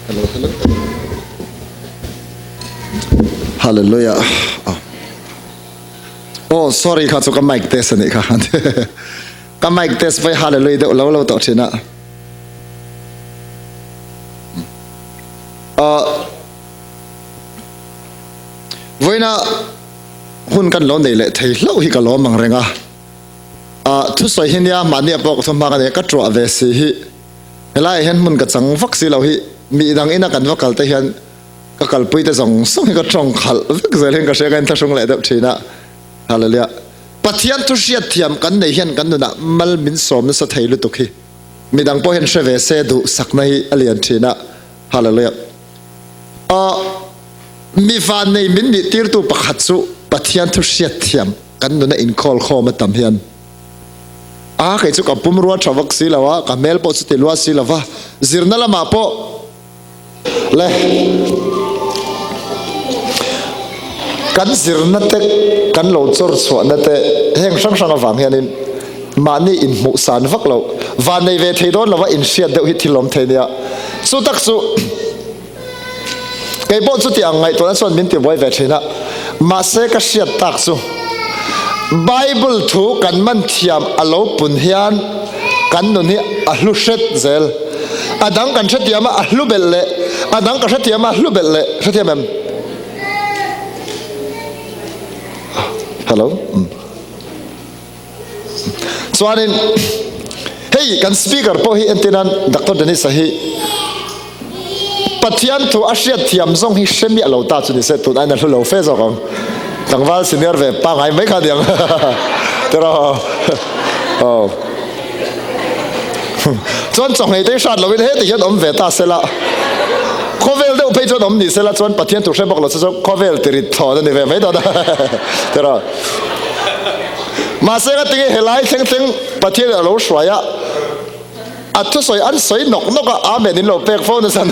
Hello, hello. Hallelujah. Oh. Oh, sorry kha chu ka mic test ani kha. Ka mic test vai hallelujah deuh lo lo to thina. Voina hun kan lo nei leh thei hlauh hi ka lawm ang reng a. Thusawi hi nia mahni a pawh ka thu hma ka nei a, ka tuah ve si hi helaiah hian hmun ka chang vak si lo hi mi dang ina kan va kal te hian ka kalpui te zawng zawng hi ka tawng khalh vek zel hian ka hria ka inthlahrung leh deuh thin a. Hallelujah. Pathian thu hriatthiam kan nei hian kan nunah mal min sawm nasa thei lutuk hi midang pawh hian hre ve se duh sakna hi a lian thin a. Hallelujah. Mi vannei min nih tirtu pakhat chu Pathian thu hriatthiam kan nuna inkhawl khawm a tam hian a kei chu ka pum rua tha vak si lo a, ka hmel pawh chuti lua si lo va, zirna lamah pawh le kan zirna te kan lo chawr chhuahna te heng hrang hrang avang hianin mahni inhmuh san vak lo vannei ve thei dawn lova inhriat deuh hi thil awm thei nia. Chu tak chu Kei pawh chuti ang ngaihtuahna chuan min tibuai ve thin a, mahse ka hriat tak chu Bible thu kan man thiam a lo pun hian kan nun hi a hlu hret zel. A dang kan hrethiam a, a hlu belh leh, a dang ka hrethiam a, a hlu belh leh, hrethiam em? Hello? Chuanin hei kan speaker pawh hi entirnan Doctor Dennis-a hi Pathian thu a hriat thiam zawng hi hre miah lo ta chu ni se tun aiin a hlu lo fe zawk ang. Tlangval senior ve pangngai mai kha aniang tiraw. Aw. Chuan chawhmeh te hi hrat loin heti hian awm ve ta sela khawvel deuh phei chuan awm ni sela chuan Pathian thu hre bawk lo se chuan khawvel tirit thlawn a ni ve mai dawn a tiraw. Mahse ka tinge helai thleng thleng Pathian a lo hruai a, a thusawi an sawi nawk nawk a, Amen in lo pek fo nasa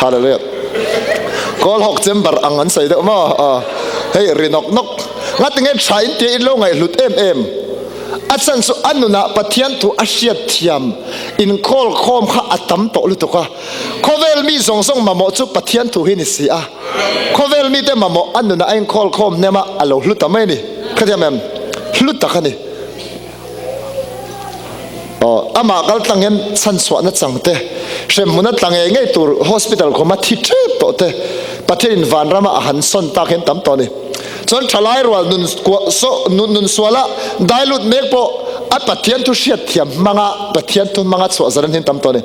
Hallelujah. Kawlhawk chamber ang an sawi deuh maw? Hei ri nawk nawk. Nga tinge tha in tia in lo ngaihhlut em em. A chhan chu a nunah Pathian thu a hriat thiam inkhawl khawm kha a tam tawh lutuk a. Khawvel mi zawng zawng mamawh chu Pathian thu hi ni si a. Khawvel mite mamawh a nunah a inkhawl khawm hnem a, a lo hlu ta mai a ni. Khatiang em? Hlu tak a ni. Aw, amah kal tlang hian chhanchhuahna chang te, hremhmuna tla ngei ngei tur hospital khawma thi tep tawh te, Pathianin vanrama a han sawn tak hian tam tawh a ni. Chuan thalai rual nun nun nun suala dai lut mek pawh a Pathian thu hriat thiam hmanga Pathian thu hmanga chhuah zan an hin tam tawh a ni.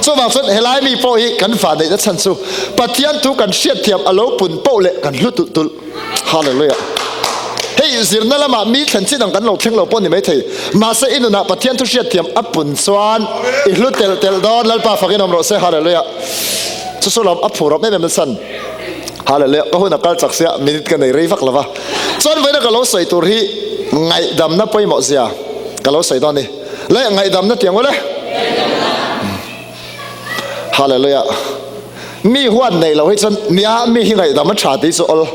Chuvang chuan helai mi pawh hi kan vanneihna chhan chu Pathian thu kan hriat thiam a lo pun poh leh kan hlu tulh tulh. Hallelujah. Hei zirna lamah mi thlen chin ang kan lo thleng lo pawh ni maithei. Mahse i nunah Pathian thu hriat thiam a pun chuan i hlu telh telh dawn. Lalpa fakin awm rawh se. Hallelujah. Chu chu lawm a phur awm em em nachhan. Hallelujah. Ka hun a kal chak sia minute ka nei rei vak lo va. Chuan vawiina ka lo sawi tur hi ngaihdamna pawimawh zia ka lo sawi dawn a ni. Le ngaihdamna tiang ule. Hallelujah. Mi huat nei lo hi chuan nia mi hi ngaihdam a tha tih chu awl.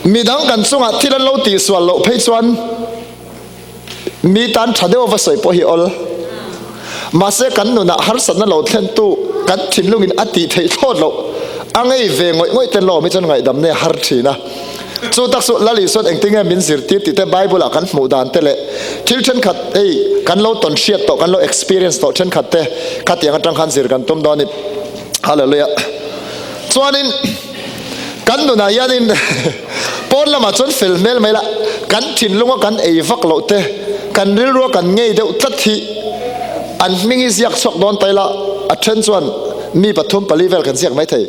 Midang kan chungah thil an lo tihsual loh phei chuan mi tan tha deuh va sawi pawh hi awl. Mahse kan nunah harsatna lo thlentu kan thinlungin a tih theih thlawt loh a ngei ve ngawih ngawih ten lawm hi chuan ngaihdam nei a har thin a. Chu tak chu Lal Isuan engtinge min zirtir tih te Bible ah kan hmuh dan te leh thil thenkhat hei kan lo tawn hriat tawh kan lo experience tawh thenkhat te khatiang atang khan zir kan tum dawn a ni. Hallelujah. Chuanin kan nunah hianin pawn lamah chuan fel hmel mai la kan thinlunga kan ei vak loh te kan rilrua kan ngei deuh tlat hi an hming hi ziak chhuak dawn ta ila a then chuan mi pathum pali vel kan ziak mai thei.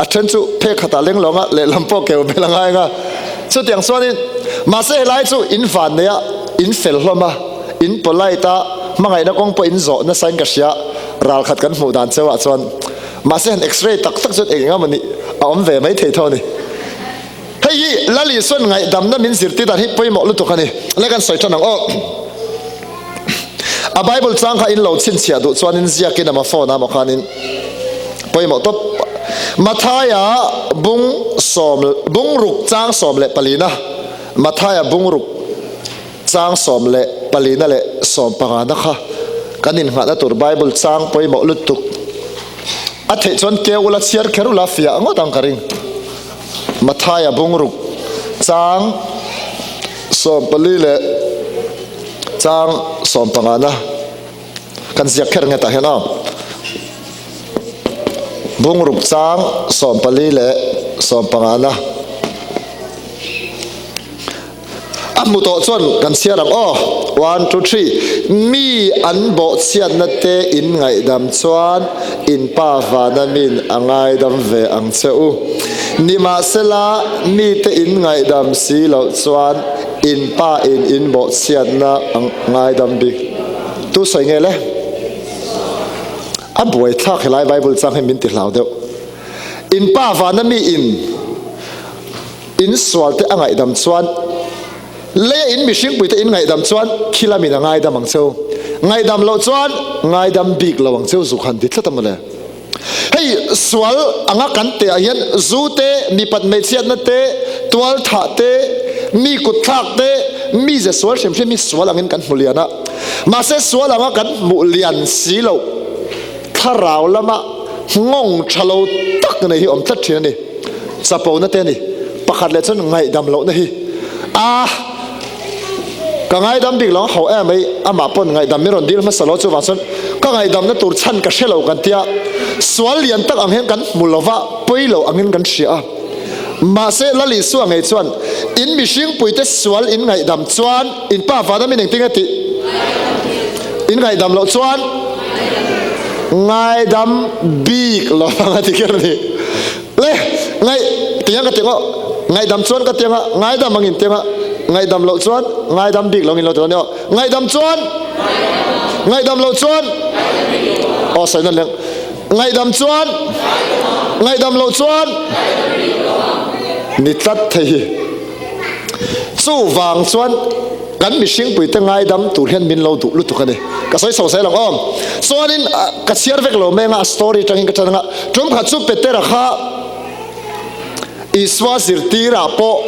A then chu phek khatah leng lawng a, lehlam pawh keu hmel a ngai ang a. Chutiang chuanin, mahse helai chu in van nei a, in fel hlawm a, in polite a, hmangaihna kawng pawh in zawh nasa in ka hria, ral khat kan hmuh dan cheu ah chuan. Mahse han x-ray tak tak chuan eng eng emaw nih a awm ve mai thei tho a ni. Hei hi Lal Isuan ngaihdamna min zirtir dan hi pawimawh lutuk a ni. Le kan sawi tan ang aw. A Bible chang kha in lo chhinchhiah duh chuanin ziakin ama phone ah maw khanin pawimawh tawp. Mathaia bung sawm bung ruk chang sawm leh palina Mathaia bung ruk chang sawm leh palina leh sawm pangana kha. Kan inngahna tur Bible chang pawimawh lutuk. A theih chuan keu ula chhiar kher ula fiah ngawt ang ka ring. Mathaia bungruk chang 14 leh chang 15 na kan ziak kher nge tah hian aw. Bungruk chang 14 leh 15 na. A hmu tawh chuan kan chhiar ang aw. One, two, three. Mi an bawhchhiatna te in ngaihdam chuan in Pa vana min a ngaidam ve ang che u. Nimahsela, mite in ngaihdam si loh chuan in Pa in in bawhchhiatna a ngaidam bik. Tu sawi nge le? A buaithlak helai Bible chang hi min ti hlau deuh. In Pa vana mi in. In sualte a ngaihdam chuan leia in mihringpuite in ngaihdam chuan khi lamin a ngaidam ang cheu. Ngaihdam loh chuan ngaidam bik lo ang cheu zuk han ti tlat a mawle. Hei sual anga kan teh ah hian zu te, mipat hmeichhiatna te, tual thah te, mi kut thlak te, mi ze sual hrim hrim hi sual angin kan hmu lian a. Mahse sual anga kan hmuh lian si loh thlarau lama nghawng tha lo tak nei hi awm tlat thin a ni. Chapona te a ni. Pakhat leh chuan ngaihdam lohna hi a ka ngaidam bik lo ho em mai amah pawn ngaihdam min rawn dil hmasa lo chuvang chuan ka ngaihdamna tur chhan ka hre lo kan tia sual lian tak ang hian kan hmu lova pawi lo angin kan hria a mahse Lal Isua ngei chuan in mihring puite sual in ngaihdam chuan in pa vana min engtin nge tih in ngaihdam loh chuan ngaidam bik lo ang a ti kher a ni. Le ngai tiang ka tiang aw ngaihdam chuan ka tiang a ngaidam angin tiang a ngaihdam loh chuan ngaidam bik lo angin lo ti aw ngaihdam chuan ngaihdam loh chuan aw sawi nawn leng ngaihdam chuan ngaihdam loh chuan ni tlat thei hi chuvang chuan kan mihring puite ngaidam tur hian min lo duh lutuk a ni ka sawi chho zel ang aw chuanin ka chhiar vek lo mai anga a story atangin ka tan anga tum khat chu Petera kha Isua zirtirah pawh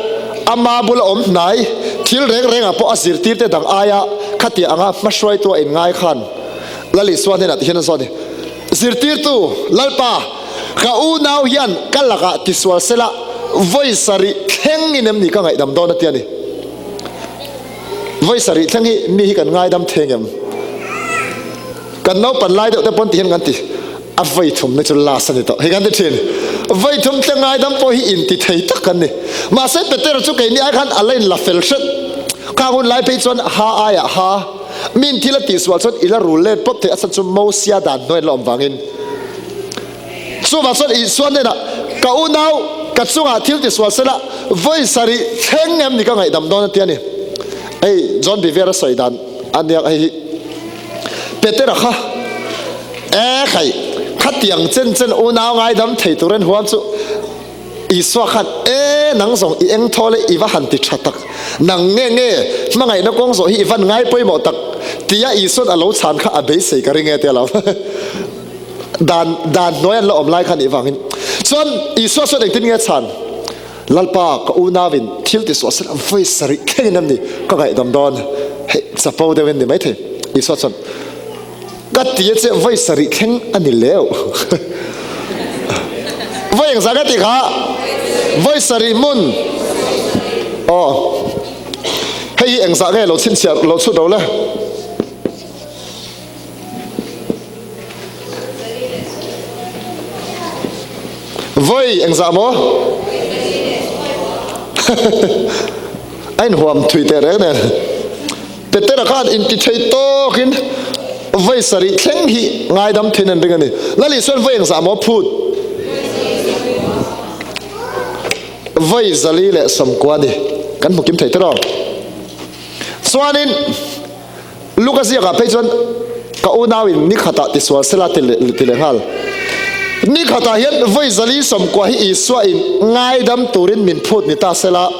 ama bula awm hnai thil reng rengah pawh a zirtirte dang aia khatiang anga hmahruaitu a inngai khan Lal Isua hnenah tihian a zawt a ni Zirtirtu Lalpa ka unau hian ka lakah tisual sela vawi sarih thlengin em ni ka ngaihdam dawn a ti a ni. Vawi sarih thleng hi mi hi kan ngaidam thei ngem? Kan naupan lai deuh te pawn ti hian kan ti, a vawi thum na chu last a ni tawh hei kan ti thin. Vawi thum thleng ngaidam pawh hi inti thei tak kan ni. Mahse Petera chu keini ai khan a la in la fel hret. Khang hun lai phei chuan ha aiah ha, min thil a tihsual chuan i la rul let pawp thei a chhan chu Mosia dan hnuai an la awm vangin. Chuvang chuan Isua hnenah, Ka unau, ka chungah thil tisual sela, vawi sarih thleng em ni ka ngaihdam dawn a ti a ni. Hei John Bevere a sawi dan a nia hei hi. Petera kha, E khai, khatiang chen chen unau ngaidam thei tur en huam chu Isua khan, E nang zawng i eng thaw le i va han ti tha tak, nang nge nge hmangaihna kawng zawh hi i van ngai pawimawh tak tia Isua'n a lo chhan kha a beisei ka ring e tia lo. Dan dan hnuai an la awm lai kha nih vangin chuan Isua chuan engtin nge chhan Lalpa ka unauin thil ti suah sen vawi sarih thlengin em ni ka ngaihdam dawn hei chapo deuhin ni maithei Isua chuan ka ti a che vawi sarih thleng a ni leu vawi engzah ka ti kha vawi sarih hmun aw hei hi engzah nge lo chhinchhiah lo chhut ro le. Voi engzah maw? A inhuam thui teh reng nen. Petera khan inti thei tawkin voi sarih thleng hi ngaidam thin an ring a ni. Lal Isuan voi engzah maw phut? Voi 190 ni. Kan hmu kim thei tiraw? Chuanin Luka ziakah phei chuan ka unauin ni khatah tisual sela ti leh nghal. Ni khatah hian vawi 190 hi Isuain ngaidam turin min phut ni ta sela.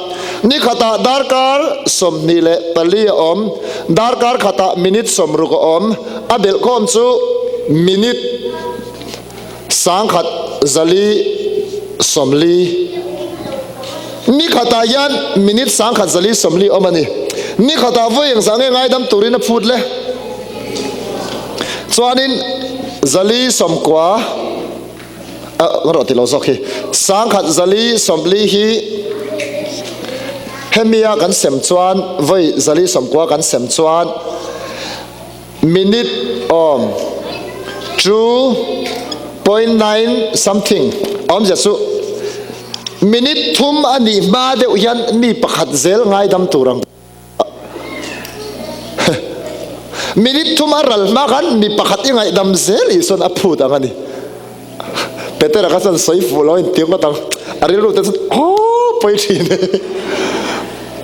Ni khatah darkar 24 a awm, darkar khatah minute 60 a awm, a belhkhawm chu minute 1140. Ni khatah hian minute 1140 awm a ni. Ni khatah vawi engzah nge ngaidam turin a phut le? Chuanin 490 ka rawh ti lo zawk hi 1040 hi hemia kan sem chuan vawi 490 kan sem chuan minute awm 2.9 something awmzia chu minute thum a nih hma deuh hian mi pakhat zel ngaidam tur ang. Minute thum a ral hma khan mi pakhat i ngaihdam zel Isuan a phut ang a ni. Petera kha chuan sawi fuh lo a intir ngawt ang. A rilru te chuan aw pawi thin e.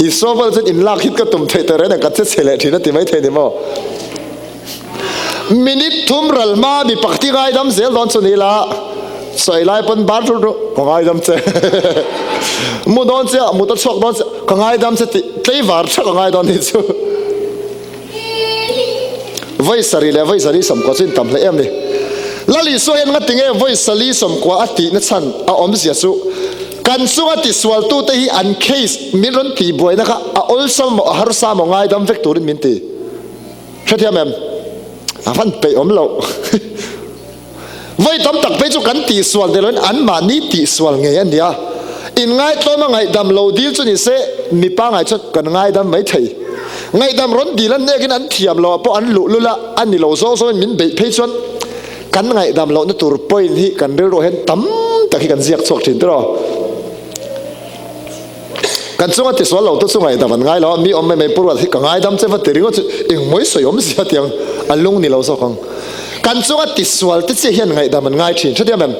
Isua bulah chuan inlak hit ka tum theih tawh reng ka che chhe leh thin a ti maithei ni maw. Minute thum ral hma mi pakhat i ngaidam zel dawn chu ni la, sawi lai pawn bar ṭul ṭul, ka ngaidam che. Mu dawn che a, mut a chhuak dawn che, ka ngaidam che tih tleivar ṭha ka ngai dawn ni chu. Vawi sarih leh vawi zali sawmkua chu intam hle em ni. Lal Isua hian ngati nge vawi sali sawmkua a tihna chhan a awmzia chu kan chunga tisualtute hi an case min rawn tihbuaina kha a awlsam maw a harsa maw ngaidam vek turin min ti. Hrethiam em? A van peih awm loh. Vawi tam tak phei chu kan tihsual tel loin anmahni tihsual ngei a nia. Inngaitlawm a ngaihdam lo dil chu ni se mipa ngai chuan kan ngaidam mai thei. Ngaihdam rawn dil an nekin an thiam loh ah pawh an luh lul a, a ni lo zawng zawngin min beih phei chuan kan ngaihdam lohna tur point hi kan rilruah hian tam tak hi kan ziak chhuak thin tiraw. Kan chunga tisual lo te chu ngaihdam an ngai lo a, mi awm mai mai pu ruat hi ka ngaidam che va ti ringawt chu engmawi sawi awm zia tiang a lung ni lo zawk ang. Kan chunga tisual te chiah hian ngaihdam an ngai thin hrethiam em?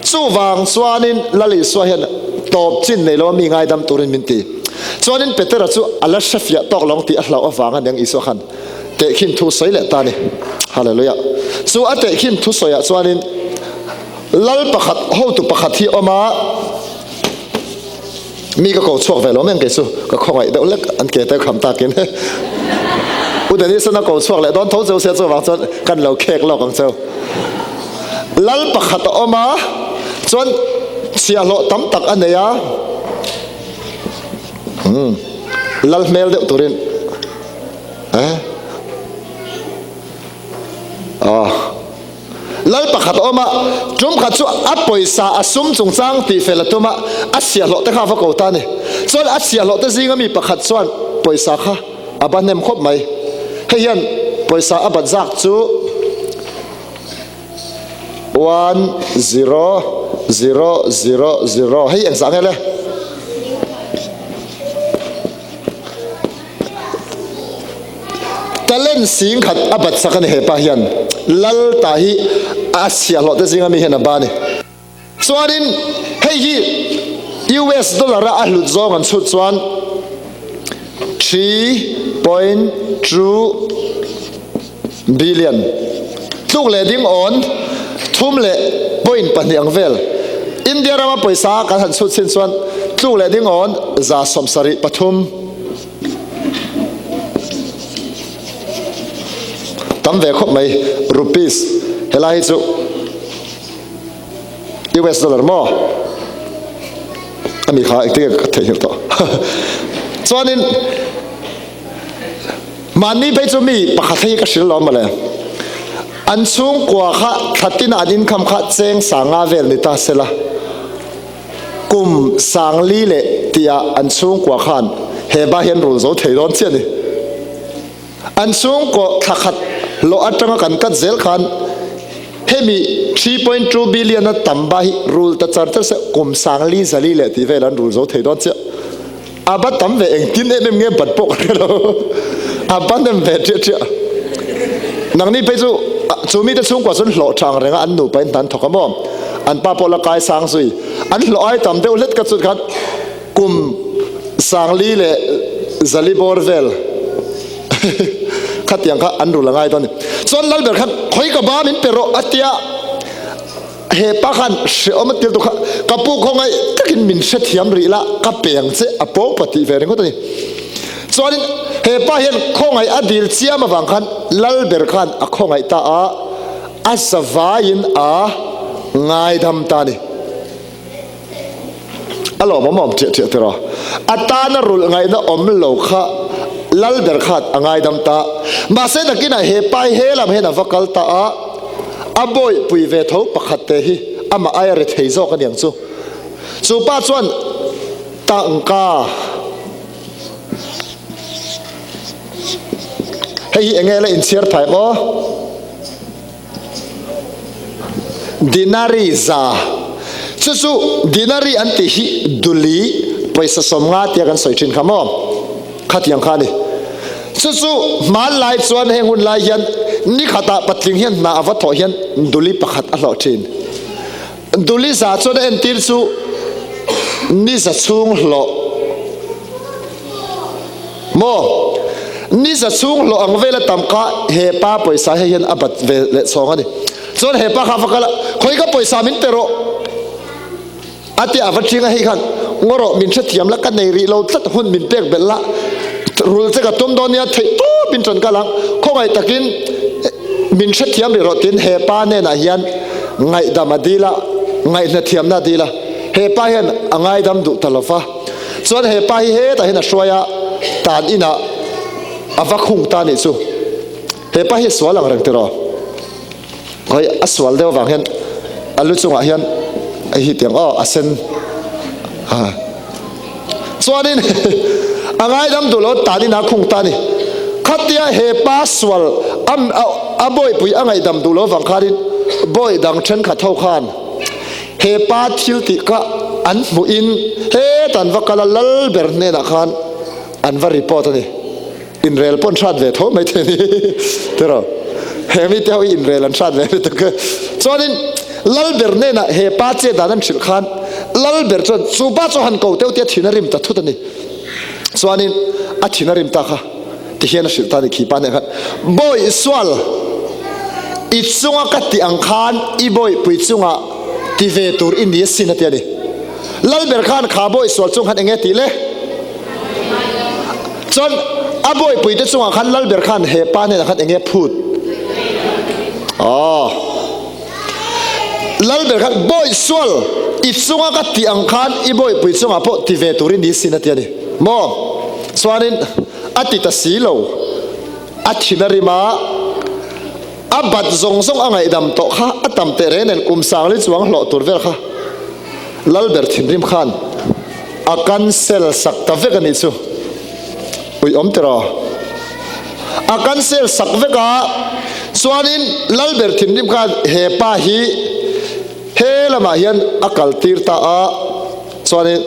Chuvang chuanin Lal Isua hian tawp chin nei lo a mi ngaidam turin min ti. Chuanin Petera chu a la hrefiah tawk lo ang tih a hlauh avang a niang Isua khan tehkhin thu sawi leh ta a ni. Hallelujah. Chu a tehkhin thu sawiah chuanin Lal pakhat hotu pakhat hi awm a, Mi ka ko chhuak ve lo meng kei chu ka khawngaih deuh lek an ke te kham takin U Denison a ko chhuak leh dawn tho cheu sia chuvang chuan kan lo khek lawk ang cheu. Lal pakhat a awm a chuan chhiahhlawh tam tak a nei a hmm lal hmel deuh turin eh ah. Lal pakhat a awm a, tum khat chu a pawisa a sum chungchang tihfel a tum a, a siahhlawh te kha a va ko ta a ni. Chuan a siahhlawh te zinga mi pakhat chuan pawisa kha a ba hnem khawp mai. Hei hian pawisa a bat zak chu one zero zero zero zero hei engzah nge le? Talent sing khat a bat sak a ni hepa hian lal ta hi a chhiahhlawh te zinga mi hian a ba a ni. Chuanin hei hi US dollar a a hlut zawng an chhut chuan 3.2 billion tluk leh ding awn thum leh point pahnih ang vel India rama pawisa kan han chhut chin chuan tluk leh ding awn 73 tam ve khawp mai rupees helai hi chu US dollar maw ami kha engtin nge ka theihnghilh tawh chuanin Mahni phei chu mi pakhat hei ka hrilh lo mawle. An chhungkua kha thlatin an income kha cheng sanga vel ni ta sela. Kum sangli leh tihah an chhungkua khan he ba hian rul zo thei dawn chiah ni. An chhungkaw thla khat hlawh atanga kan cut zel khan hemi 3.2 billion a tam ba hi rul ta char char se kum sangli zali leh tih vel an rul zo thei dawn chiah. A ba tam ve engtin em em nge bat pawh ka hre lo. A ba nem ve ṭiah ṭiah. Nangni phei chu chu mite chhungkua chuan hlawh ṭha ang renga an nupa in hna an thawk a maw? An pa pawh la kai sang zui. An hlawh ai tam deuh hlet ka chut khan kum sangli leh zali bawr vel khatiang kha an rul a ngai dawn a ni. Chuan Lalber khan khawi ka ba min pe rawh a tia. He pa khan hreawm a tirtu kha ka pu khawngaih takin min hrethiam rih la ka peng che a pawng pa tih ve ringawt a ni. Chuanin he pa hian khawngaih a dil chiam avang khan lal ber khan a khawngaih ta a, a zavaiin a ngaidam ta a ni. A lawmawm awm ṭiah ṭiah tiraw? A tana rulh ngaihna awm lo kha lal ber khan a ngaidam ta. Mahse nakinah he pa hi he lam hian a va kal ta a, a bawihpui ve tho pakhat te hi amah aia rethei zawk a niang chu. Chu pa chuan tangka hei hi enge la inchhiar phai maw? Dinari za chu chu dinari an tih hi duli pawisa 50 tia kan sawi thin kha maw? Khatiang kha a ni. Chu chu hmanlai chuan heng hun lai hian ni khatah patling hian hna a va thawh hian duli pakhat a hlawh thin. Duli za chuan a entir chu ni za chhung hlawh maw? Ni za chhung hlawh ang vela tam kha he pa pawisa hei hian a bat ve leh chhawng a ni. Chuan he pa kha va kal a, Khawi ka pawisa min pe rawh a ti a, va ṭing a hei khan ngaw rawh min hrethiam la ka nei rih lo tlat hun min pek belh la rul che ka tum dawn nia theih tawp in ṭan kal ang khawngaih takin min hrethiam rih rawh tiin he pa hnenah hian ngaihdam a dil a, ngaihnathiamna a dil a, he pa hian a ngaidam duh ta lo va, chuan he pa hi hetah hian a hruai a, tan inah a va khung ta anih chu, he pa hi a sual ang reng tiraw, khawi a sual deuh avang hian a lu chungah hian hei hi tiang aw a sen ha chuanin a ngaidam duh lo tan inah a khung ta a ni, khatia he pa sual a bawihpui a ngaihdam duh lo vang khanin bawi dang thenkhat ho khan he pa thil tih kha an hmuhin hetan va kal a lal ber hnenah khan an va report a ni. Inrel pawh an hrat ve tho mai thei a ni tiraw he mite ho hi inrel an hrat ve lutuk a chuanin lal ber hnenah he pa chet dan an hrilh khan lal ber chuan chu pa chu han ko teuh tia thin a rim ta thut a ni chuanin a thin a rim ta kha ti hian a hrilh ta a ni khi pa hnenah khan bawi sual i chunga ka tih ang khan i bawihpui chungah ti ve tur i ni asin a ti a ni lal ber khan kha bawi sual chung khan enge tih le Chuan a bawipuite chungah khan Lalber khan he pa hnenah khan enge phut? Aw. Lalber khan bawi sual i chunga ka tih ang khan i bawipui chungah pawh ti ve turin ni sin a ti a ni. Maw? Chuanin a ti ta si lo. A thin a rim a, a bat zawng zawng a ngaihdam tawh kha a tam teh reng nen kum sangli chuang hlawh tur vel kha Lalber thinrim khan a cancel sak ta vek a nih chu. Ui awm tiraw? A cancel sak vek a, chuanin Lalber thinrim khan he pa hi he lamah hian a kal tir ta a, chuanin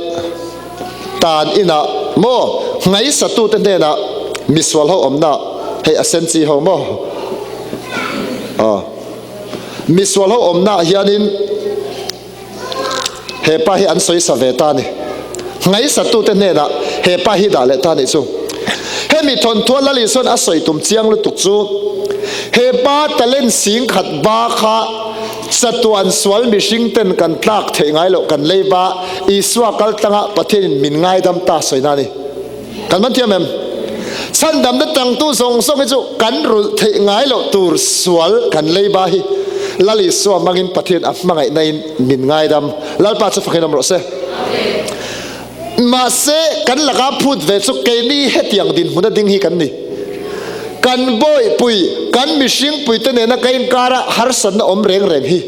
tan inah maw ngaihsatute hnenah misual ho awmna hei a sen chi ho maw? Aw misual ho awmna hianin He pa hi an sawisa ve ta a ni. Ngaihsatute hnenah he pa hi dah leh ta a nih chu. Hemi thawnthuah Lal Isuan a sawi tum chiang lutuk chu, he pa talent sing khat ba kha chatuan sual mihring ten kan tlak theih ngai loh kan lei ba Isua kal tlangah Pathianin min ngaidam ta sawina a ni. Kan man thiam em? Chhandamna tangtu zawng zawng hi chu kan rulh theih ngai loh tur sual kan lei ba hi Lal Isua hmangin Pathian a hmangaihna in min ngaidam. Lalpa chu fakin awm rawh se. Mahse kan laka phut ve chu keini hetiang dinhmuna ding hi kan ni. Kan bawihpui, kan mihringpui te nena ka inkara harsatna awm reng reng hi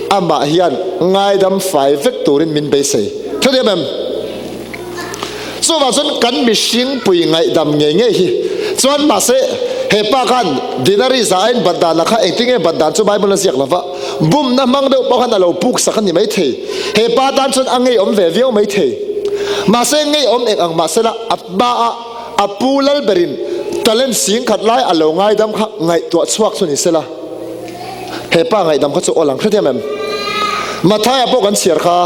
amah hian ngaidam fai vek turin min beisei. Thutiam em? Chuvang chuan kan mihring pui ngaihdam ngei ngei hi chuan mahse he pa khan dinari za a in bat dan ah kha engtin nge bat dan chu Bible a ziak lova bumna hmang deuh pawh khan a lo puk sak a ni maithei. He pa tan chuan a ngeiawm ve viau maithei. Mahse ngeiawm eng ang mahsela a hma a a pu lal berin talent singkhat lai a lo ngaidam kha ngaihtuah chhuak chu ni sela he pa ngaihdam kha chu aw lang hrethiam em? Mathaia pawh kan chhiar kha.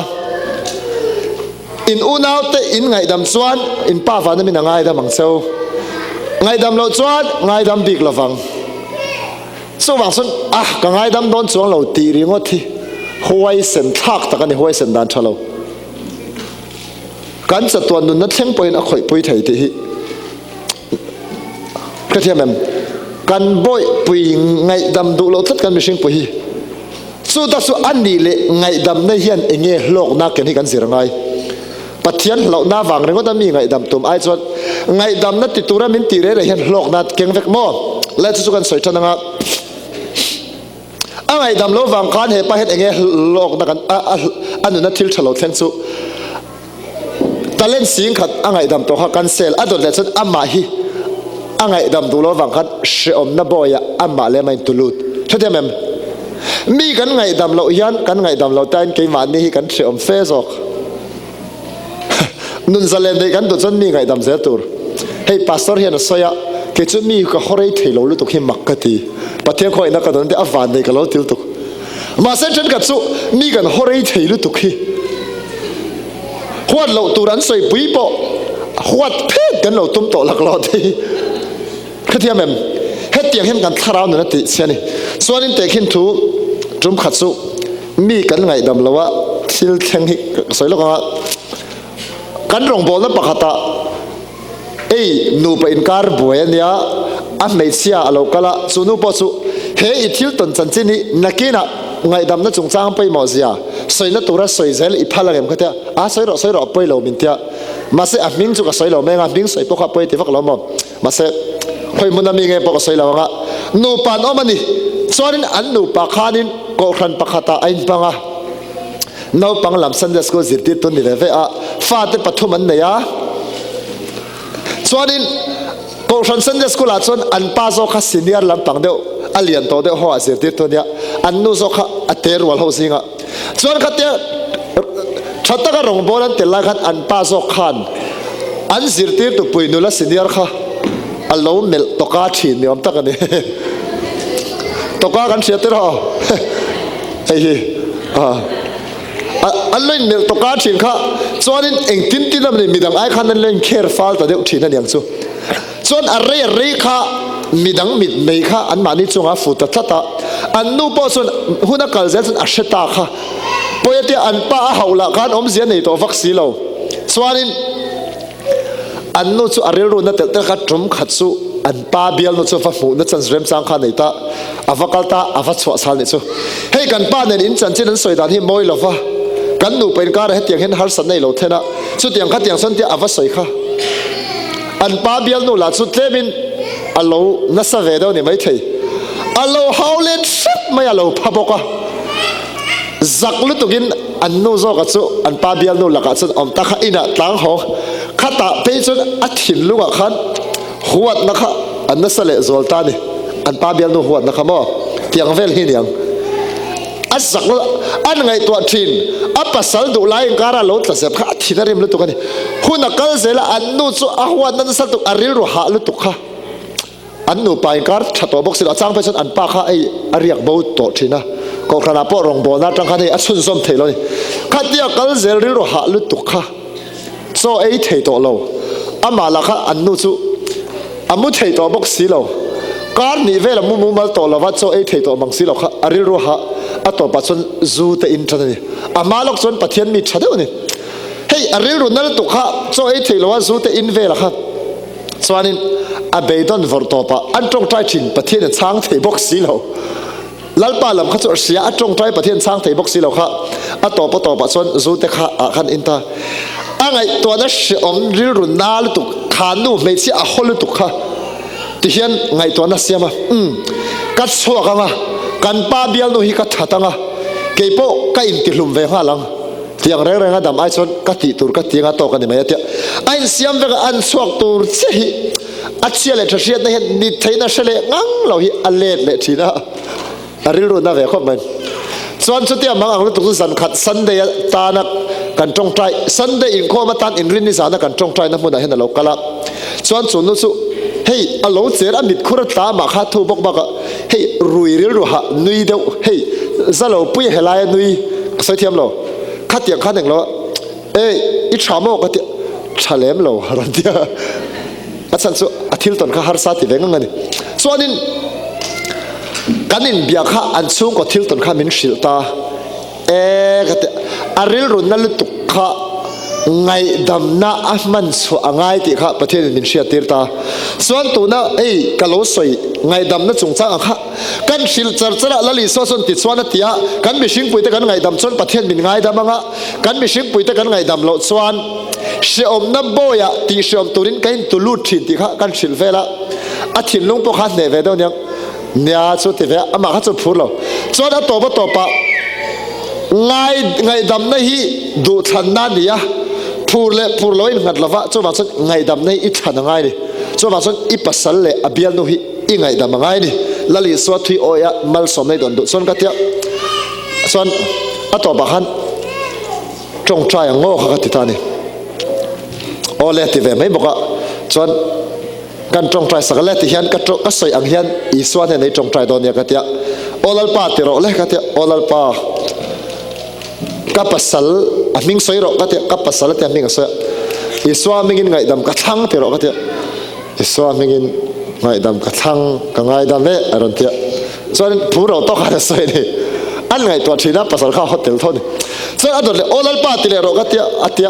In unaute in ngaihdam chuan in pa vana min a ngaidam ang cheu. Ngaihdam loh chuan ngaidam bik lovang. Chuvang chuan ah ka ngaidam dawn chuang lo tih ringawt hi huaisen thlak tak a ni, huaisen dan tha lo. Kan chatuan nunna thleng pawhin a khawihpui thei tih hi ka thiam em? Kan bawihpui ngaihdam duh loh tlat kan mihring pui hi. Chu tak chu a nih leh ngaihdamna hian eng nge hlawkna ken hi kan zir ngai. Pathian hlauhna vang ringawt a mi ngaihdam tum ai chuan ngaihdamna ti tura min tih reh reh hian hlawkna keng vek maw? Le chu chu kan sawi tan anga. A ngaihdam lo vang khan he pa hian enge hlawkna kan a nuna thil tha lo thleng chu talent sing khat a ngaihdam tawh kha cancel a dawt leh chuan amah hi a ngaihdam duh lo vang khan hreawmna bawiah amah leh amah in tulut. Hrethiam em? Mi kan ngaihdam loh hian kan ngaihdam loh tain keimahni hi kan hreawm fe zawk. Nun zalen neih kan duh chuan mi ngaihdam zel tur. Hei pastor hian a sawi a, kei chu mi ka haw rei thei lo lutuk hi mak ka ti. Pathian khawngaihna ka dawn te a van nei ka lo ti lutuk. Mahse thenkhat chu mi kan haw rei thei lutuk hi huat loh tur an sawi pui pawh huat phet kan lo tum tawh laklawh te hi. Hrethiam em? Hetiang hian kan thlarau nun a tih che a ni. Chuanin tehkhin thu tum khat chu mi kan ngaihdam lo a, thil thleng hi ka sawi lawk ang a, kan rawngbawlna pakhatah ei nupa inkar buai a nia, a hmeichhia a lo kal a, chu nu pawh chu he i thil tawn chanchin hi nakinah ngaihdamna chungchang pawimawh zia sawina tura sawi zel i phal ang em kha tia, a sawi rawh sawi rawh a pawi lo min tia, mahse a hming chu ka sawi lo mai ang a, hming sawi pawh kha a pawi ti vak lo maw. Mahse, khawi hmun a mi nge pawh ka sawi lo ang a, nupa an awm a ni. Chuanin an nupa khanin kohhran pakhatah a inhmang a, naupang lam Sunday School zirtirtu an ni ve ve a, fate pathum an nei a. Chuanin kohhran Sunday School ah chuan an pa zawk kha senior lampang deuh, a lian tawh deuh ho ah zirtirtu a nia, an nu zawk kha a te rual ho zingah. Chuan khatia tha taka rawngbâwl an tel lai khan an pa zawk khan an zirtirtu pui nula senior kha a lo melh tawka thin ni awm tak a ni. Tawka kan hria tir ho hei hi an lo inmelh tawka thin kha chuanin engtin tin a ni midang ai khan an lo inkher fal ta deuh thin a niang chu. Chuan a rei a rei kha midang mit mei kha anmahni chungah a fu ta tlat a, an nu pawh chuan hun a kal zel chuan a hre ta kha. Pawi a tia an pa a hauh lah khan awmzia nei tawh vak si lo. Chuanin an nu chu a rilru na telh telh kha tum khat chu an pa bialnu chu va hmuhna chance remchang kha a nei ta, a va kal ta, a va chhuah chhal nih chu. Hei kan pa nen in chanchin an sawi dan hi mawi lo va, kan nupa inkara hetiang hian harsatna i lo thlen a, chutiang khatiang chuan tia a va sawi kha. An pa bialnu lah chu tlemin a lo nasa ve deuh a ni maithei. A lo hau let hrep mai a lo pha bawk a. Zak lutukin an nu zawka chu an pa bialnu lakah chuan awm ta kha inah tlang haw. Khatah phei chuan a thinlungah khan huatna kha a nasa leh zual ta a ni. An pa bialnu huatna kha maw tiang vel hi niang. A zak lo an ngaihtuah thin. A pasal duh lai inkara lo tla zep kha a thin a rim lutuk a ni. Hun a kal zel a, an nu chu a huatna nasa lutuk, a rilru hah lutuk kha. An nupa inkar tha tawh bawk si lo. A chang phei chuan an pa kha hei a riak bo tawh thin a. Kohhranah pawh rawngbawlna atang khan hei a chhunzawm thei lo a ni. Khatia kal zel rilru hah lutuk kha chaw ei thei tawh lo. Amah lah kha an nu chu a mu thei tawh bawk si lo. Kar hnih vel a mu mumal tawh lova chaw ei thei tawh mang si lo kha a rilru hah a tawpah chuan zu te in tan a ni. A hma lawk chuan Pathian mi tha deuh a ni. Hei a rilru nal tuk kha chaw ei thei lo a zu te in vel kha chuanin a beidawn vawrh tawpah an tawngtai thin Pathian a chhang thei bawk si lo. Lalpa lam kha chu a hria, a tawngtai Pathian chhang thei bawk si lo kha a tawp a tawpah chuan zu te kha ah khan in ta. A ngaihtuahna hreawm rilru na lutuk kha nu hmeichhia a haw lutuk kha ti hian ngaihtuahna siam a, umm ka chhuak ang a, kan pa bialnu hi ka that ang a, keipawh ka intihlum ve nghal ang, tiang reng reng a dam ai chuan ka tih tur ka ti anga tawk a ni mai a tia a insiam vek a, an chhuak tur che hi. A chhia leh tha hriatna hian ni theihna hre leh ngang lo hi a let leh thin a, a rilru na ve khawp mai. Chuan chutia mang ang lutuk chu zan khat Sunday atana kan tawngtai, Sunday inkhawm atan inrinni zana kan tawngtaina hmunah hian a lo kal a. Chuan chu nu chu hei a lo cher a mitkhur a tla mah kha thu bawk bakah hei rui rilru hah nui deuh hei za lo pui helaia nui ka sawi thiam lo khatiang khan englo Ei, i tha maw ka ti tha lem lo a rawn ti a. A chhan chu a thil tawn kha harsa ti ve ngang a ni. Chuanin kan inbia kha an chhungkaw thil tawn kha min hrilh ta e ka ti a rilru na lutuk kha ngaihdamna a hman chhuah a ngai tih kha Pathianin min hriattir ta. Chuan tuna ei ka lo sawi ngaihdamna chungchang ang kha Kan hrilh char char a, Lal Isua chuan tichuan a ti a, kan mihringpuite kan ngaihdam chuan Pathian min ngaidam ang a, kan mihringpuite kan ngaihdam loh chuan hreawmna bawiah tihhreawm turin ka intu lut thin tih kha kan hrilh vel a. A thinlung pawh kha a hneh ve deuh aniang. Nia chu ti ve a, amah kha chu phur lo. Chuan a tawp a tawpah ngai ngaihdamna hi duhthlanna a ni a, phur leh phur lo a innghat lo va, chuvang chuan ngaihdamna hi i thlan a ngai a ni. Chuvang chuan i pasal leh a bialnu hi i ngaihdam a ngai a ni. Lal Isua thui awia malsawmna i dawn duh chuan ka tia. Chuan a tawpah khan tawngtai ang ngaw kha ka ti ta a ni. Awle ti ve mai bawk a, chuan Kan tawngtai sak le ti hian ka ka sawi ang hian Isua hnenah i tawngtai dawn nia ka tia. Aw Lalpa ti rawh le ka tia. Aw Lalpa ka pasal a hming sawi rawh ka tia. Ka pasal a tia hming a sawi a. Isua hmingin ngaihdam ka thlang ti rawh ka tia. Isua hmingin ngaihdam ka thlang ka ngaidam e a rawn tia. Chuan phu ro tawk a sawi ni. An ngaihtuah thin a pasal kha hotel tho ni. Chuan a dawt leh aw Lalpa ti leh rawh ka tia a tia.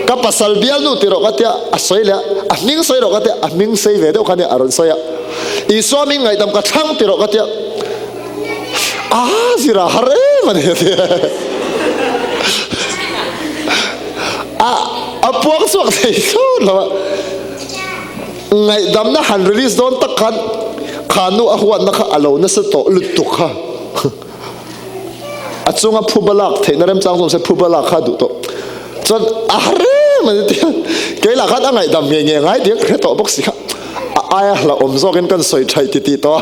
Ka pasal bialnu ti rawh ka tia a sawi leh a, a hming sawi rawh ka tia a hming sei ve deuh kha nia a rawn sawi a. Isua hming ngaihdam ka thlang ti rawh ka tia. A zira har em a ni a tia. A a puang chhuak thei thlawt lo a. Ngaihdamna han release dawn tak khan kha nu a huatna kha a lo nasa tawh lutuk kha. A chunga phuba lak theihna remchang zawm se phuba lak kha a duh tawh. Chuan a har em a ni tia kei lah khan a ngaihdam nge nge ngai diak hre tawh bawk si kha. A aia hlauhawm zawkin kan sawi thaih ti tih tawh a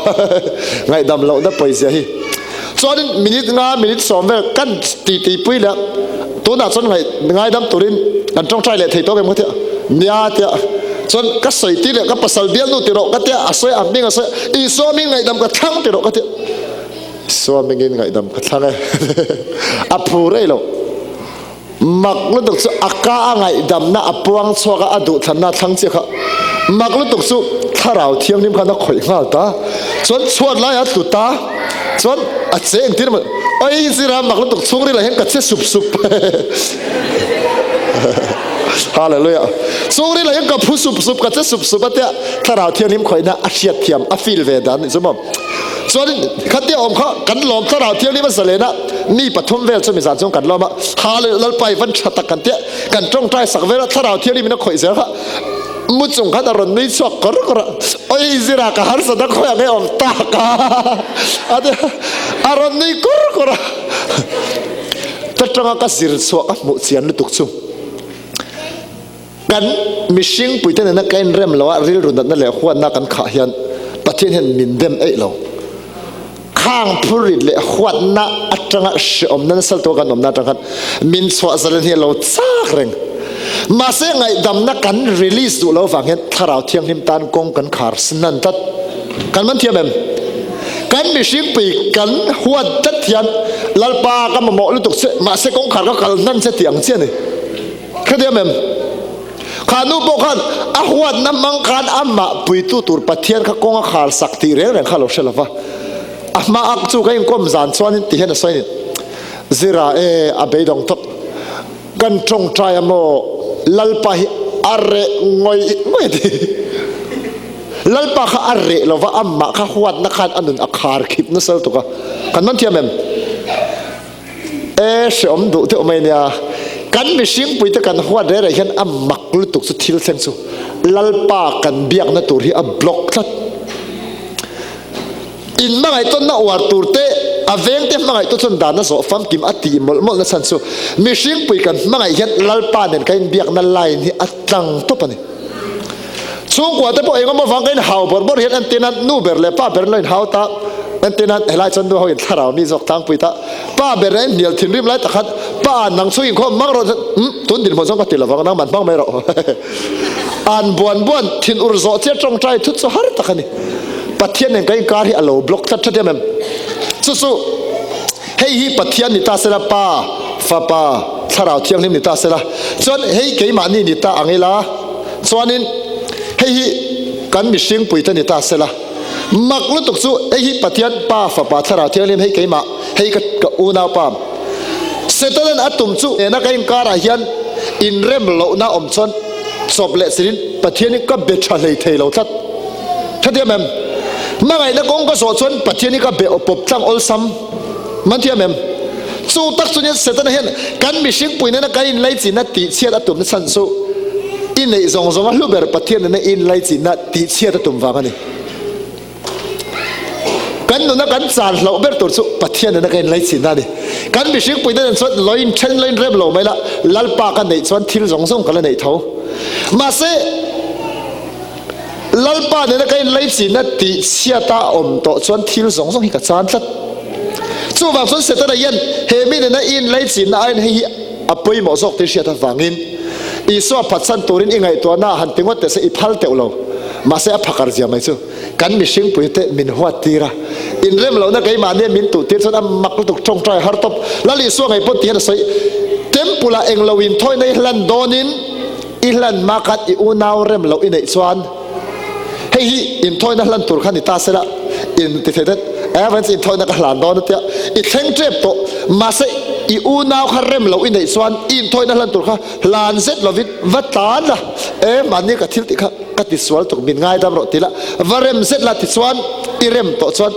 ngaihdam lohna pawizia hi. Chuanin minute nga minute sawm vel kan ti ti pui leh tunah chuan ngaih ngaidam turin kan tawngtai leh thei tawk em ka tia nia tia chuan ka sawi ti leh ka pasal bialnu ti rawh ka tia a sawi a hming a sawi Isua hming ngaihdam ka thlang ti rawh ka tia Isua hmingin ngaihdam ka thlang e a phu rei lo Mak lutuk chu a ka a ngaihdamna a puang chhuak a, a duhthlanna a thlang chiah kha. Mak lutuk chu thlarau thianghlim khan a khawih nghal ta. Chuan chhuat lai a tlu ta. Chuan a che engtir emaw Oi zira mak lutuk chhungril ah hian ka che sup sup. Hallelujah. Chhungril ah hian ka phu sup sup, ka che sup sup a tia thlarau thianghlim khawihna a hriatthiam, a feel ve dan nih chu maw. Chuan khatia awm kha kan lawm thlarau thianghlim a zalen a, mi pathum vel chu mizan chuan kan lawm a, ha leh Lalpa i van tha tak kan tia kan tawngtai sak vel a, thlarau thianghlim in a khawih zel kha mu chung khan a rawn nui chhuak kawr kawr a, oi zira ka harsat a khawi ang e awm tak a a tia a rawn nui kawr kawr a, ta tanga ka zir chhuah ka hmuh chian lutuk chu. Kan mihring puite nena ka inrem lo a, rilru natna leh huatna kan khah hian Pathian hian min dem eih lo. Khang phurrit leh huatna atanga hreawmna nasa lutuk a kan awmna atang khan min chhuah zalen hi a lo chak reng. Mahse ngaihdamna kan release duh lo vang hian Thlarau Thianghlim tan kawng kan khar nan tlat. Kan man thiam em? Kan mihring pui kan huat tlat hian Lalpa ka mamawh lutuk che, mahse kawngkhar ka kal hnan che tih ang chiah a ni. Khatiang em? Kha nu pawh khan a huatna hmang khan amah puitu tur Pathian kha kawng a khar sak tih reng reng kha lo hre lo va. A hma ak chu ka inkawm zan chuanin ti hian a sawi a ni. Zira e, a beidawng tawp. Kan tawngtai a maw? Lalpa hi a reh ngawih ngawih a ti. Lalpa kha a reh lo va, amah kha huatna khan a nun a khar khip nasa lutuk a. Kan man thiam em? E hreawm duh deuh mai nia. Kan mihring puite kan huat reh reh hian a mak lutuk chu thil thleng chu Lalpa kan biakna tur hi a block tlat. In hmangaihtawnna uar tur te a veng te hmangaihtu chuan dan a zawh famkim a tih mawlh mawlh na chhan chu mihring pui kan hmangaih hian Lalpa nen kan inbiakna line hi a tlang tawp a ni. Chhungkua te pawh engemaw vang ka inhau bawrh bawrh hian entir nan nu ber leh pa ber an lo inhau ta, entir nan helai chuan nu ho in thlarau mi zawk tlangpui ta, pa ber in hnial thinrim lai takhat pa nang chhung inkhawm hmang rawh chuan umm tun dinhmun zawng ka ti lovang nangman hmang mai rawh an buan buan thin ur zawh chiah tawngtai thut chu har tak a ni. Pathian nen kan inkar hi a lo block tlat tlat em em. Chu chu hei hi Pathian ni ta sela Pa, Fapa, Thlarau Thianghlim ni ta sela chuan hei keimahni ni ta ang ila, Chuanin hei hi kan mihring puite ni ta sela, mak lutuk chu hei hi Pathian Pa, Fapa, Thlarau Thianghlim hei keimah, hei ka ka unaupa. Setanan a tum chu nena ka inkarah hian inrem lohna awm chuan chawp leh silin Pathian hi ka be tha hlei thei lo tlat. Hrethiam em? Hmangaihna kawng ka zawh chuan Pathian hi ka be pawp tlang awlsam. Man thiam em? Chu tak chu nia Setana hian kan mihring pui nena kan inlaichinna tihchhiat a tumna chhan chu i neih zawng zawnga hlu ber Pathian nena i inlaichinna tihchhiat a tum vang a ni. Kan nuna kan chan hloh ber tur chu Pathian nena kan inlaichinna a ni. Kan mihring puite nen chuan lo inthen lo inrem lo mai la, Lalpa ka neih chuan thil zawng zawng ka la neih tho. Mahse, Lalpa nena ka inlaichinna tih chhiata awm tawh chuan thil zawng zawng hi ka chan tlat. Chuvang chuan Setana hian he mi nena i inlaichinna aiin hei hi a pawimawh zawk tih hriat avangin Isua phatsan turin i ngaihtuahna ah han ti ngawt teh se i phal teuh lo. Mahse a phakar zia mai chu kan mihring puite min huat tir a, inrem lohna keimahnia min tuh tir chuan a mak lutuk tawngtai har tawp. Lal Isua ngei pawn ti hian a sawi, Temple ah englo inthawina i hlan dawnin i hlan hma khan i unau rem loh i neih chuan hei hi inthawina hlan tur kha ni ta sela in ti thei det Evans inthawina ka hlan dawn atia i thleng tep tawh mahse i unau kha rem loh i neih chuan i inthawina hlan tur kha hlan zet lovin va tlan la e mahni ka thil tih kha ka ti sual tuk min ngaidam rawh ti la va rem zet la tichuan i rem tawh chuan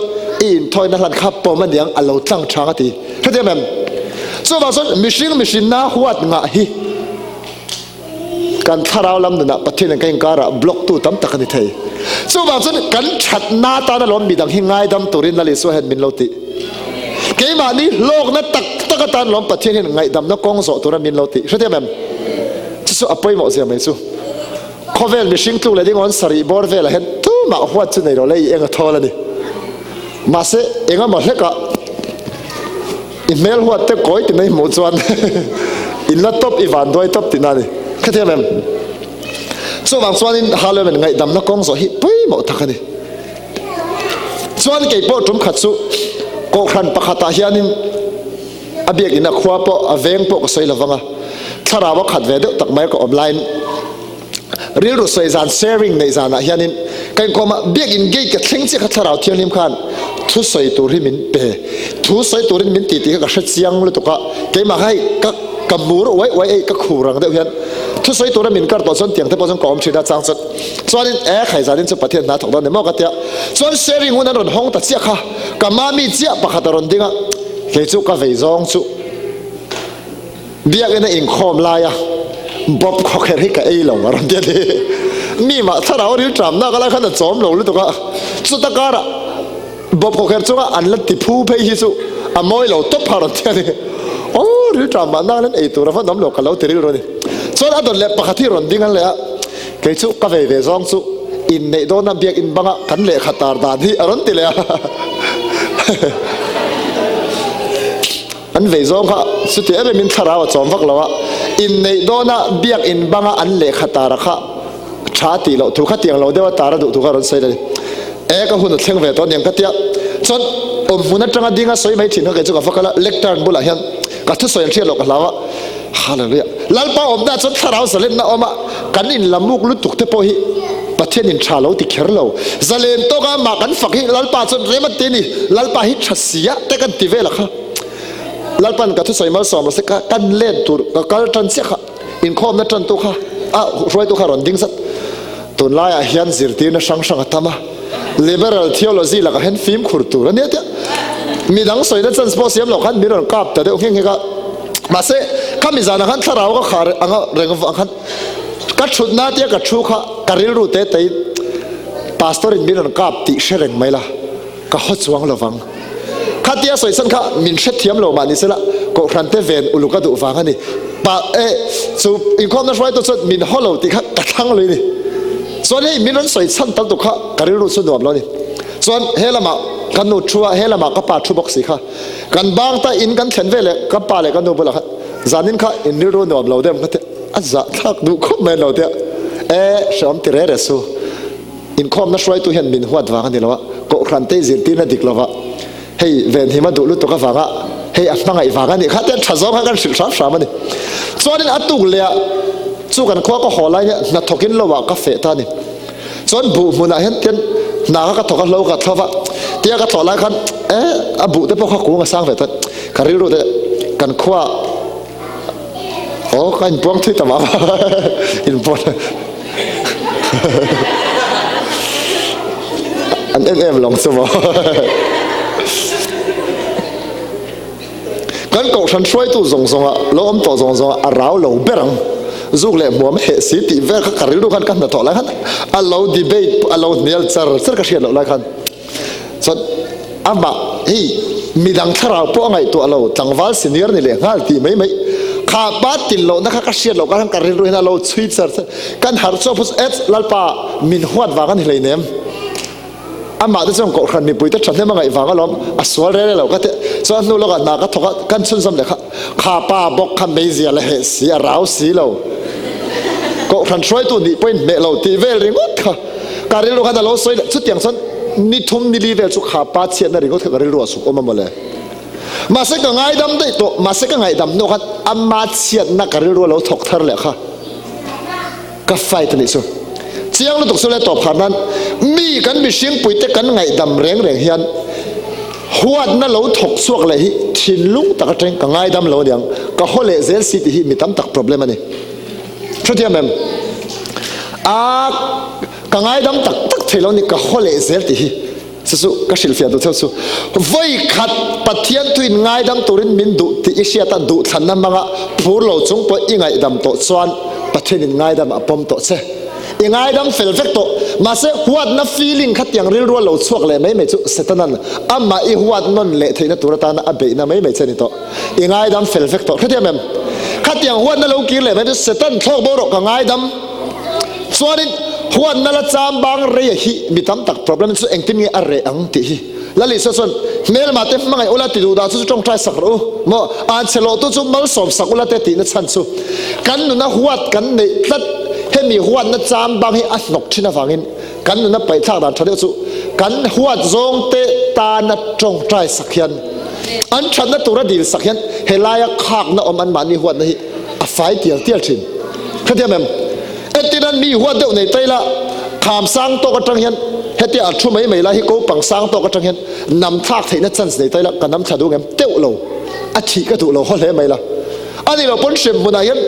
i inthawina hlan kha pawm aniang a lo tlang thang a ti hrethiam em chuvang chuan mihring mihrinna huat ngah hi Kan thlarau lam nunah Pathian in kan inkarah block tu tam tak a ni thei. Chuvang chuan kan thatna tan alawm midang hi ngaidam turin Lal Isua hian min lo tih. Keimahni hlawkna tak tak atan alawm Pathian hian ngaihdamna kawng zawh tura min lo tih. Hrethiam em? Chu chu a pawimawh zia mai chu. Khawvel mihring tluk leh ding awn sarih bawr velah hian tumah huat chu nei lo le i eng a thawl a ni. Mahse engemaw hlekah I hmel huat te kawi ti mai hmuh chuan in la tawp i van duai tawp tihna a ni. Hrethiam em? Chuvang chuanin Halloween ngaihdamna kawng zawh hi pawimawh tak a ni. Chuan kei pawh tum khat chu Kohhran pakhatah hianin a biakinn a khua pawh a veng pawh ka sawi lovang a, thlarau a khat ve deuh tak mai ka awm laiin Rilru sawi zan sharing neih zanah hianin ka inkhawm a, biakinn gate ka thleng chiah kha thlarau thianghlim khan thu sawi tur hi min pe, thu sawi turin min ti tih kha ka hre chiang lutuk a, keimah kha hei ka ka mur uai uai ei ka khur ang deuh hian thu sawi tura min kar tawh chuan tiang te pawh chuan ka awm thin a chang chuan chuanin e khai zanin chu Pathian hna thawk dawn ni maw ka tia chuan sharing hun an rawn hawng ta chiah kha ka mami chiah pakhat a rawn ding a, kei chu ka vei zawng chu. Biakinn a inkhawm laia bawp khawkherh hi ka ei lo a rawn ti a ni. Mi mah thlarau rilṭamna ka lai khan a chawm lo lutuk a, chuta karah bawp khawkherh chunga an la ti phu phei hi chu a mawi lo tawp a rawn ti a ni. Aw rilṭam mah nan an ei tur a va nawm lo ka lo ti rilru a ni. Chuan a dawt leh pakhat hi rawn ding an leh a, kei chu ka vei ve zawng chu inneih dawna biakinn banga kan lehkha tar dan hi a rawn ti leh a. An vei zawng kha chuti em emin thlarau a chawm vak lo a, inneih dawna biakinn banga an lehkha tara kha tha tih loh thu kha tiang lo deuha tara duh thu kha rawn sawi la ni. E ka hun a thleng ve tawh aniang ka tia chuan awmhmun atanga dinga sawi mai thin kha kei chu ka va kal a, lectern bulah hian ka thusawi an hriat loh ka hlau a, Hallelujah. Lalpa awmna chuan thlarau zalenna awm a, kan inlamuk lutuk te pawh hi Pathian in tha lo ti kher lo. Zalen tawka mah kan fak hi Lalpa chuan rem a ti a ni, Lalpa hi tha sia te kan ti vel a kha. Lalpan ka thusawi malsawm rawh se ka kan let tur ka kal tan chiah kha inkhawmna tantu kha a hruaitu kha rawn ding zat. Tunlaiah hian zirtirna hrang hrang a tam a, liberal theology lakah hian fimkhur tur a nia tia midang sawina chance pawh siam loh khan min rawn kap ta deuh nghe nghe a. Mahse, khami zanah khan thlarau ka khar anga reng avang khan ka thutna tia ka thu kha ka rilru te tei pastor in min rawn kap tih hre reng mai la, ka haw chuang lovang. Khatia sawi chhan kha min hrethiam lo mah ni sela Kohhran te ven uluk a duh vang a ni. Pa e chu inkhawmna hruaitu chuan min haw lo tih kha ka thlang lui a ni. Chuan hei min rawn sawi chhan tal tuk kha ka rilru chu nuam lo a ni. Chuan he lamah ka nu thu a, he lamah ka pa thu bawk si kha. Kan bang ta in kan thlen veleh ka pa leh ka nu bulah khan zanin kha in rilru nuam lo deuh ka ti a zahthlak duh khawp mai lo tia e hreawm ti re re su. Inkhawmna hruaitu hian min huat vang a ni lo a, Kohhran te zirtirna dik lova hei venhim a duh lutuk avanga hei a hmangaih vang a nih kha tian tha zawng kha kan hrilh hram hram a ni. Chuanin a tuk leh ah chu kan khua ka haw lai nia hnathawkin lo ah ka feh ta a ni. Chuan buh hmunah hian tian hna kha ka thawk a hlo ka thlawh a, tia ka thlawh lai khan e a buh te pawh kha kung a sang ve ta ka rilru te kan khua Aw ka inpuang thui ta mah inpuang an en em long chu maw kan kohhran hruaitu zawng zawnga lo awm tawh zawng zawnga a rau lo ber ang zuk leh hmuam heh si tih vel kha ka rilru khan ka hnathawh lai khan a lo debate a lo hnial char char ka hriat loh lai khan chuan. Amah hi midang thlarau pawh a ngaihtuah lo, tlangval senior ni leh nghal tih mai mai. Kha pa til lohna kha ka hriat loh khan ka rilru hian a lo chhui char char. Kan harh chuak phawt chu, Lalpa min huat vang a ni hleinem. Amah te chuan kohhran mipui te thahnem a ngaih vang alawm, a sual rel lo ka ti. Chuan hnu lawkah hna ka thawk a, kan chhunzawm leh kha, kha pa bawk kha meizia la heh si, a rau si lo. Kohhran hruaitu nih pawhin hmeh lo tih vel ringawt kha ka rilru khan a lo sawi leh. Chutiang chuan ni thum ni li vel chu kha pa chhiatna ringawt kha ka rilru a suk awm a mawle. Mahse ka ngaidam daih tawh, mahse ka ngaihdam hnu khan ama chhiatna ka rilru a lo thawk thar leh kha. Ka fight anih chu. Chiang lutuk chu le tawp khan nan mi kan mihring puite kan ngaihdam reng reng hian huatna lo thawk chhuak leh hi thinlung tak atang ka ngaidam lo aniang ka haw leh zel si tih hi mi tam tak problem ani. Hrethiam em? A ka ngaidam tak tak thei lo ni ka haw leh zel tih hi. Chu chu ka hrilhfiah duh theuh chu. Vawi khat Pathian thuin ngaidam turin min duh tih i hriat a, duhthlanna hmanga phur lo chung pawh i ngaihdam tawh chuan Pathianin ngaidam a pawm tawh che. I ngaidam fel vek tawh. Mahse, huatna feeling kha tiang rilru a lo chhuak leh mai mai chu Setanan amah i huat nawn leh theihna tur atana a beihna mai mai che a ni tawh. I ngaidam fel vek tawh. Hrethiam em? Khatiang huatna lo kir leh mai chu Satan thlawk bo rawh ka ngaidam. Chuanin huatna la cham bang rei a hi mi tam tak problem chu engtin nge a reh ang tih hi Lal Isua chuan hmelma te hmangaih ula ti duh dah chu chu tawngtai sak rawh u maw an chhe lawh tu chu malsawm sak ula te tihna chhan chu kan nuna huat kan neih tlat hemi huatna cham bang hi a hnawk thin avangin kan nuna paihthlak dan tha deuh chu kan huat zawng te tana tawngtai sak hian an thatna tura dil sak hian helaia khakna awm an mahni huatna hi a fai tial tial thin. Khatiang em? Entirnan mi huat deuh nei tai la, kham sang tawk atang hian hetia a thu mai mai lai hi ko pang sang tawk atang hian nam thlak theihna chance nei tai la, ka nam thla duh ngem teuh lo, a thih ka duh lo haw hle mai la. Ani lo pawn hrem hmunah hian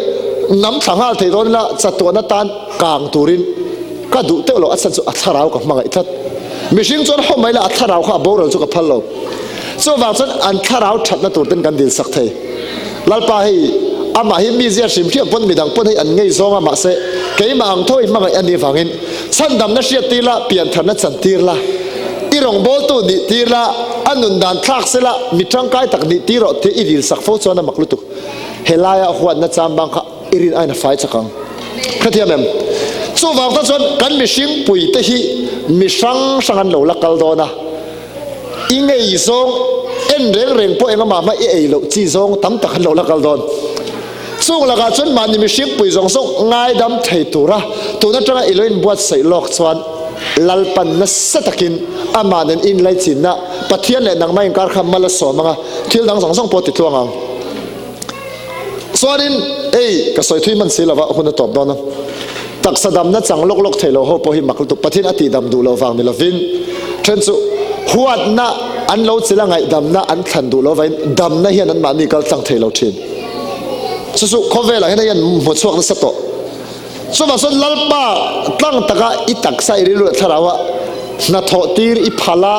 nam thla nghal thei dawn ila chatuan atan kang turin ka duh teuh lo, a chhan chu a thlarau ka hmangaih tlat. Mihring chuan haw mai la a thlarau kha a boral chu ka phal lo. Chuvang chuan an thlarau thatna tur ten kan dil sak thei. Lalpa hei amah hi mi zia hrim hriam pawn midang pawn hei an ngei zawng a mahse keimah ang tho i hmangaih a nih vangin chhandamna hriat tir la, piantharna chan tir la, i rawngbawltu nih tir la, a nun dan thlak se la, mi tangkai tak nih tir rawh tih i dil sak fo chuan a mak lutuk. Helaia huatna chambang kha i rin aiin a fai chak ang. Hrethiam em? Chuvang ta chuan kan mihring puite hi mi hrang hrang an lo la kal dawn a. I ngei zawng en reng reng pawh engah mah i ei loh chi zawng tam tak an lo la kal dawn. Chung lakah chuan mahni mihring pui zawng zawng ngaidam thei tura tun atanga i lo inbuatsaih lawk chuan Lalpan nasa takin amah nen inlaichinna Pathian leh nangmah inkar kha mal a sawm anga thil dang zawng zawng pawh ti tluang ang. Chuanin ei ka sawi thui hman si lova hun a tawp dawn a. Taksa damna chang lawk lawk thei lo ho pawh hi mak lutuk Pathian a tihdam duh loh vang ni lovin then chu huatna an lo chila ngaihdamna an thlan duh lo vain damna hian an mahni kal tlang thei lo thin. Chu chu khawvelah hian hei an hmu chhuak nasa tawh. Chuvang chuan Lalpa tlang taka i taksa i rilru leh thlarau a hnathawh tir i phal a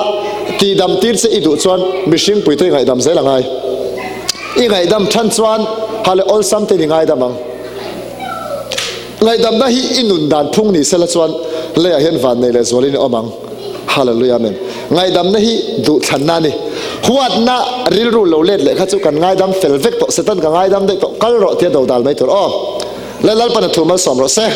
tihdam tir che i duh chuan mihring puite i ngaihdam zel a ngai. I ngaihdam than chuan ha leh awlsam tein i ngaidam ang. Ngaihdamna hi i nun dan phung ni sela chuan leiah hian van nei leh zualin i awm ang. Hallelujah Amen. Ngaihdamna hi duhthlanna a ni. Huatna rilru lo let leh kha chu kan ngaidam fel vek tawh, Satan ka ngaidam daih tawh, kal rawh tia dodal mai tur aw. Lal Lalpan a thu malsawm rawh se.